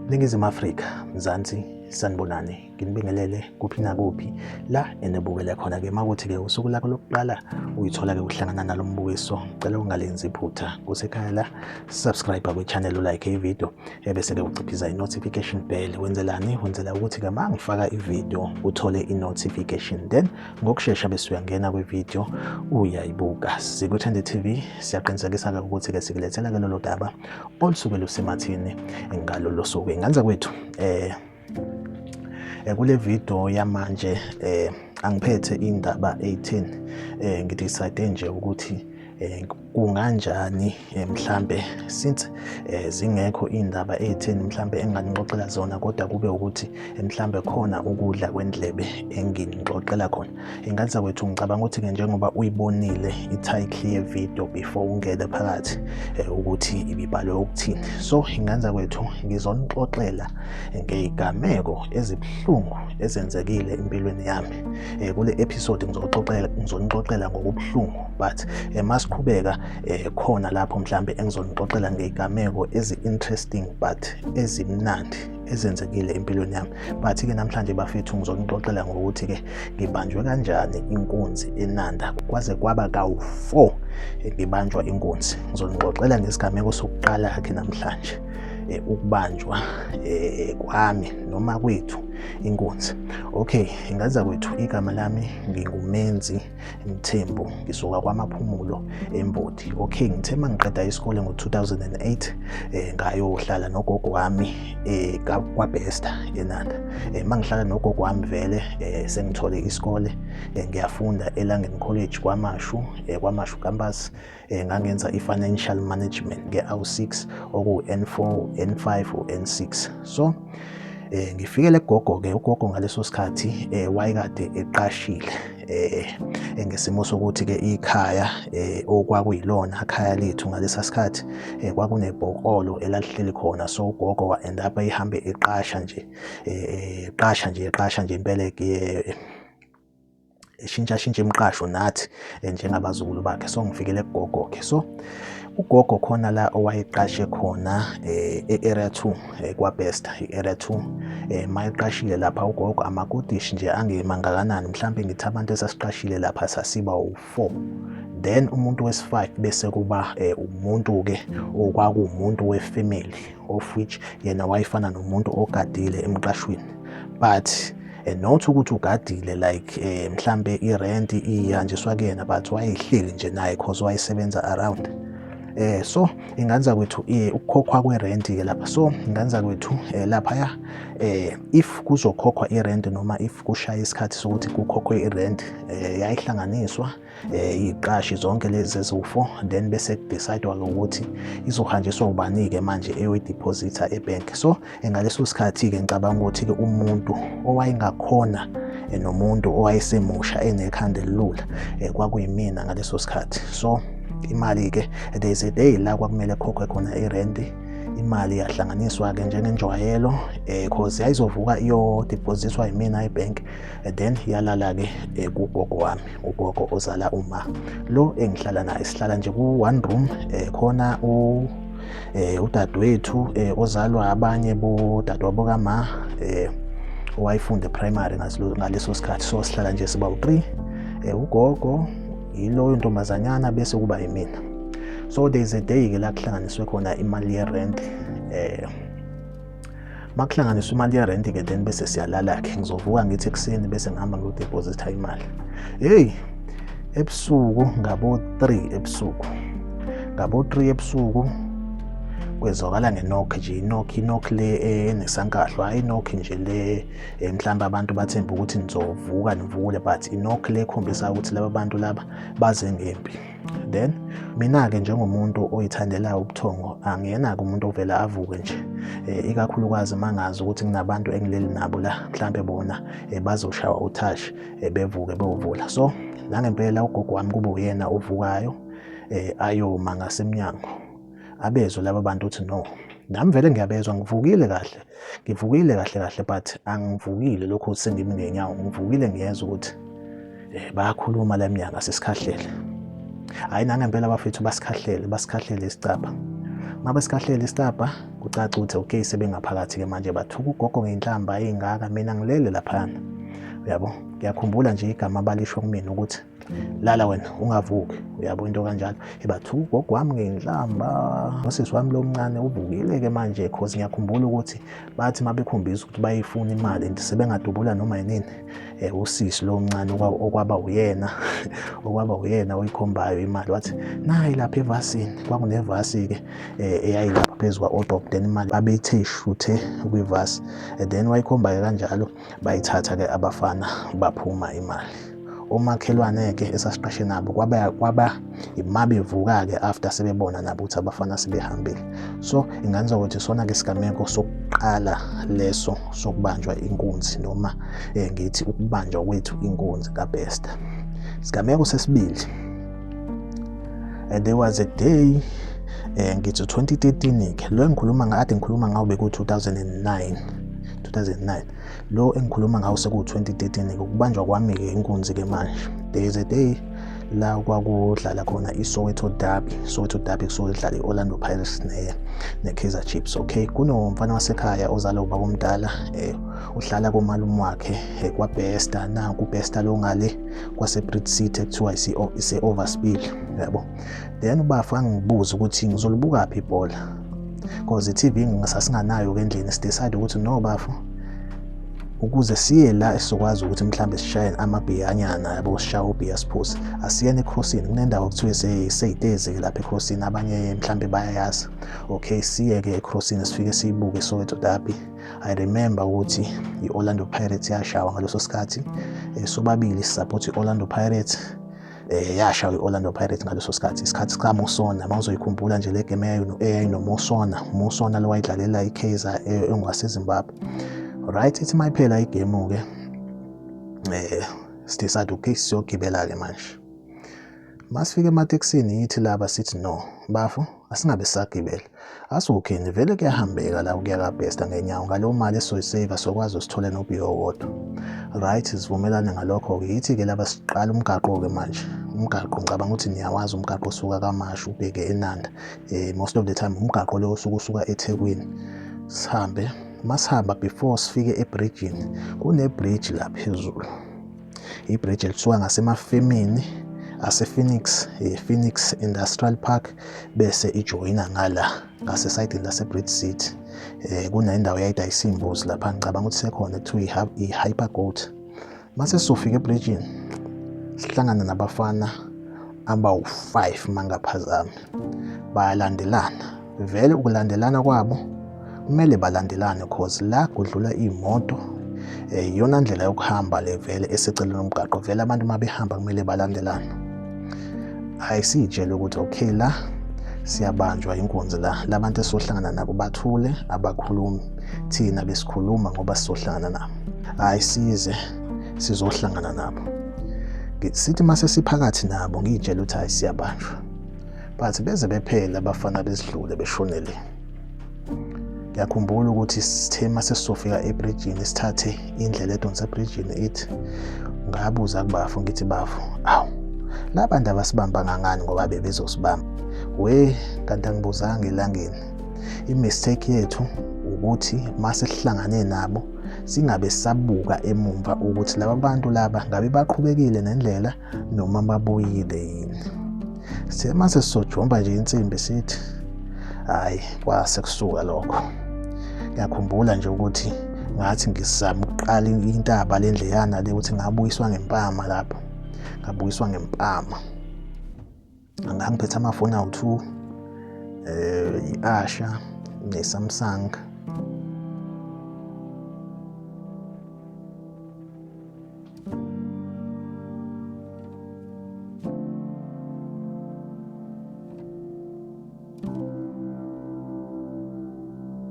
Ningizimu Afrika, Mzansi, sanibonani, nginibingelele kuphi nakuphi la enibukele khona-ke. Makuthi-ke usuku lakho lokuqala uyithola-ke uhlangana nalo mbukiso, ngicela ungalenzi iphutha, kusekhaya la, subscribe kwi-channel, ulike i-video, ebese-ke uciphiza i-notification bell. Wenzelani? Wenzela ukuthi-ke ma ngifaka i-video uthole i-notification, then ngokushesha bese uyangena kwi-video uyayibuka. Sikuthande TV, siyaqinisekisa-ke ukuthi-ke sikulethela-ke lolo daba olusuke lusemathini ngalolo suku. Inganza kwethu, kule video yamanje angiphethe indaba 18, ngidecide nje ukuthi kunganjani mhlambe since zingekho indaba ey'theni mhlambe enginganixoxela zona, kodwa kube ukuthi mhlambe khona ukudla kwendlebe enginixoxela khona. Ingane zakwethu, ngicabanga ukuthi-ke njengoba uyibonile i-title ye-video before ungene phakathi ukuthi ibibhalwe ukuthini, so ingane zakwethu, ngizonixoxela ngey'gameko ezibuhlungu ezenzekile empilweni yami. Kule episode ngizoxoxela, ngizonixoxela ngokubuhlungu, but masiqhubeka khona lapho mhlambe engizonixoxela ngey'gameko ezi-interesting but ezimnandi ezenzekile empilweni yami. But-ke namhlanje bafethu, ngizonixoxela ngokuthi-ke ngibanjwe kanjani inkunzi eNanda, kwaze kwaba kawu-4 ngibanjwa inkunzi. Ngizonixoxela ngesigameko sokuqala-ke namhlanje, ukubanjwa kwami noma kwethu inkunzi. Okay, ingaza kwethu, igama lami nginguMenzi Mthembu, ngisuka kwaMaphumulo eMbodi. Okay, ngithe mangiqeda isikole ngo-2008, ngayohlala nogogo wami kwaBester eNanda. Mangihlala nogogo wami vele sengithole isikole, ngiyafunda eLangeni College KwaMashu, KwaMashu campus. Ngangenza i-financial management nge-AW6, oku-N4, N5, u-N6. So ngifikele kugogo ke, ugogo ngaleso sikhathi wayekade eqashile, ngesimo sokuthi ke ikhaya okwakuyilona khaya lethu ngalesa sikhathi kwakunebhokolo elalihleli khona. So ugogo wa end up ehambe eqasha nje, eqasha nje, eqasha nje impela ke, eshintsha shintsha imiqasho nathi njengabazukulu bakhe. So ngifikele kugogo ke, so ugogo khona la owayeqashe khona e-area 2 kwaBester, i-area 2. Mayeqashile lapha ugogo amakotishi nje angemangakanani, mhlambe ngithi abantu esasiqashile lapha sasiba u4, then umuntu wesi-5 bese kuba umuntu ke okwakuwumuntu wefamily, of which yena wayefana nomuntu ogadile emqashweni, but not ukuthi ugadile like mhlambe irent ihanjiswa kuyena, but wayehleli nje naye cause wayesebenza around. So inganza kwethu, ukukhokhwa kwerent ke lapha, so inganza kwethu, lapha ya if kuzokhokhwa irent noma if kushaya isikhathi sokuthi kukhokhwe irent, yayihlanganiswa iqashi zonke lezi eziwu-4, then bese kudecide ukuthi izohanjiswa ubani-ke manje eyoyideposita ebank. So ngaleso sikhathi-ke ngicabanga ukuthi-ke umuntu owayengakhona nomuntu owayesemusha enekhanda elilula kwakuyimina ngaleso sikhathi. So imali-ke, there is a day la kwakumele khokhwe khona irenti, imali yahlanganiswa-ke njengenjwayelo, cause yayizovuka iyodepositwa yimina ebhenki, then yalala-ke kugogo wami, ugogo ozala uma lo engihlala naye. Sihlala nje ku-one room, khona u udadewethu ozalwa abanye bodadewabo kama owayefunda primary ngaleso sikhathi. So sihlala nje siba u3, ugogo, yiloyo ntombazanyana, bese kuba yimina. So there is a day ke la kuhlanganiswe khona imali ye-rent. Makuhlanganiswa imali ye-rent ke, then bese siyalala ke, ngizovuka ngithi ekuseni bese ngihamba ngiyodepositha imali. Hey, ebusuku ngabo 3 ebusuku, ngabo 3 ebusuku kwezwakala ngeknock nje, iknock, iknock le enesankahlo, hayi iknock nje le mhlawumbe abantu bathemba ukuthi nizovuka nivule, but iknock le ekhombisa ukuthi laba bantu laba baze ngempi. Then mina-ke njengomuntu oyithandelayo ubuthongo, angiyena-ke umuntu ovela avuke nje, ikakhulukazi mangazi ukuthi kunabantu engileli nabo la, mhlambe bona bazoshawa utouch, bevuke beyovula. So nangempela ugogo wami kube uyena ovukayo, ayoma ngasemnyango, abezwe laba bantu ukuthi no, nami vele ngiyabezwa, ngivukile kahle, ngivukile kahle kahle, but angivukile lokho sengimi ngenyawo, ngivukile ngiyezwa ukuthi bayakhuluma la emnyango, asesikhahlele. Hayi, nangempela bafethu, basikhahlele, basikhahlele isicabha. Mabesikahlela isicabha kucaca ukuthi okay sebengaphakathi-ke manje, bathuka ugogo ngenhlamba ey'ngaka, mina ngilele laphana, uyabo. Ngiyakhumbula nje igama abalisho kumina ukuthi lala wena ungavuki, uyabo, into kanjalo. Ebathuka ugogo wami ngenhlamba, nosisi wami lo mncane uvukile-ke manje, cause ngiyakhumbula ukuthi bathi uma bekhombisa ukuthi bayifuna imali and sebengadubula noma yinini, usisi lo mncane okwaba uyena okwaba uyena oyikhombayo imali, wathi nayi lapha evasini. Kwakunevasi-ke eyayilapha phezu kwa-odop, then imali babeyithe shuthe kwivasi, and then wayikhomba-ke kanjalo, bayithatha-ke abafana baphuma imali. Omakhelwane-ke esasiqashe nabo kwaba ima bevuka-ke after sebebona nabo ukuthi abafana sebehambile. So ingane zakwethu, isona-ke isigameko sokuqala leso sokubanjwa inkunzi, noma ngithi ukubanjwa kwethu inkunzi kaBester. Isigameko sesibili, there was a day, ngithi 2013 ke lo engikhuluma ngade ngikhuluma ngawo beku 2009, 2009 lo engikhuluma ngawo seku 2013 ke ukubanjwa kwami ke inkunzi ke manje. There is a day la kwakudlala khona iSoweto Derby. Soweto Derby kusuke kudlala i-Orlando Pirates ne-Kaizer Chiefs. Okay, kunomfana wasekhaya ozalwa ubaba omdala, uhlala komalume wakhe kwaBester. Nanku uBester lo ngale kwase-Bridge City ekuthiwa ise-Overspill, yabo. Then ubafa angibuza ukuthi ngizolibukaphi ibhola, because i-TV ngisasinganayo-ke endlini. Sidecide ukuthi no bafo, ukuze siye la esizokwazi ukuthi mhlambe sishaye amabhiyanyana, yabo, sishaye ubhiya siphuze, asiyeni eCrossini. Kunendawo kuthiwa seyitezi-ke lapha eCrossini, abanye mhlambe bayayazi. Okay, siye-ke eCrossini, sifike siyibuke Soweto Derby. I remember ukuthi i-Orlando Pirates yashawa ngaleso sikhathi. Sobabili sisupport i-Orlando Pirates. Yashawa i-Orlando Pirates ngaleso sikhathi, isikhathi sikaMosona. Mawuzoyikhumbula nje le game eyayinoMosona, Musona lo wayidlalela i-Kaizer, engaseZimbabwe, right? Ithi mayiphela igame ke, sidecide okay, siyogibela ke manje. Masifika ematekisini, yithi laba sithi no bafo, asingabe sisagibela, asiwukheni vele kuyahambeka la ukuya kaBester ngenyawo, ngaleyo mali esizoyiseva sokwazi usithole nobhiya owodwa, right? Sivumelane ngalokho-ke. Yithi-ke laba siqala umgaqo-ke manje. Umgaqo ngicabanga ukuthi niyawazi, umgaqo osuka KwaMashu ubheke eNanda. Most of the time umgaqo lo osuke usuka eThekwini. Sihambe, masihamba, before sifike ebridgini, kune-bridge la phezulu, ibridge elisuka ngasemafemini ase-Phoenix, Phoenix Industrial Park, bese ijoyina ngala ngasesayidini lase-Bridge City. Kunendawo eyayidayisa iy'mbuzi lapha, ngicabanga ukuthi sekhona, ekuthiwa i-Hyper Goat. Mase sizofika ebridgini, sihlangana nabafana abawu-5 mangaphazami, bayalandelana. Vele ukulandelana kwabo kumele balandelane, cause la kudlula iy'moto, iyona ndlela yokuhamba le vele eseceleni lomgaqo. Vele abantu uma behamba kumele balandelane. Hayi, siyitshele ukuthi okay, la siyabanjwa inkunzi la, labantu esizohlangana nabo bathule, abakhulumi, thina besikhuluma ngoba sizohlangana nabo. Hayi, size sizohlangana nabo, sithi mase siphakathi nabo, ngiyitshela ukuthi hayi, siyabanjwa, but beze bephela abafana besidlule beshonele. Ngiyakhumbula ukuthi sithe mase sizofika ebridgini, sithathe indlela edonsa ebridgini, ithi ngabuza kubafo, ngithi bafo, awu labantu abasibamba ngangani, ngoba bebezosibamba we? Kanti angibuzanga elangeni. I-mistake yethu ukuthi mase sihlangane nabo singabe sabuka emumva ukuthi laba bantu laba ngabe baqhubekile nendlela noma babuyile yini. Sithe mase sizojomba nje insimbi, sithi hayi, kwase kusuka lokho. Ngiyakhumbula nje ukuthi ngathi ngizama ukuqala intaba lendleyana le, ukuthi ngabuyiswa ngempama lapho, ngabuyiswa ngempama. Ngangiphethe amafoni awu-2, i-Asha ne-Samsung.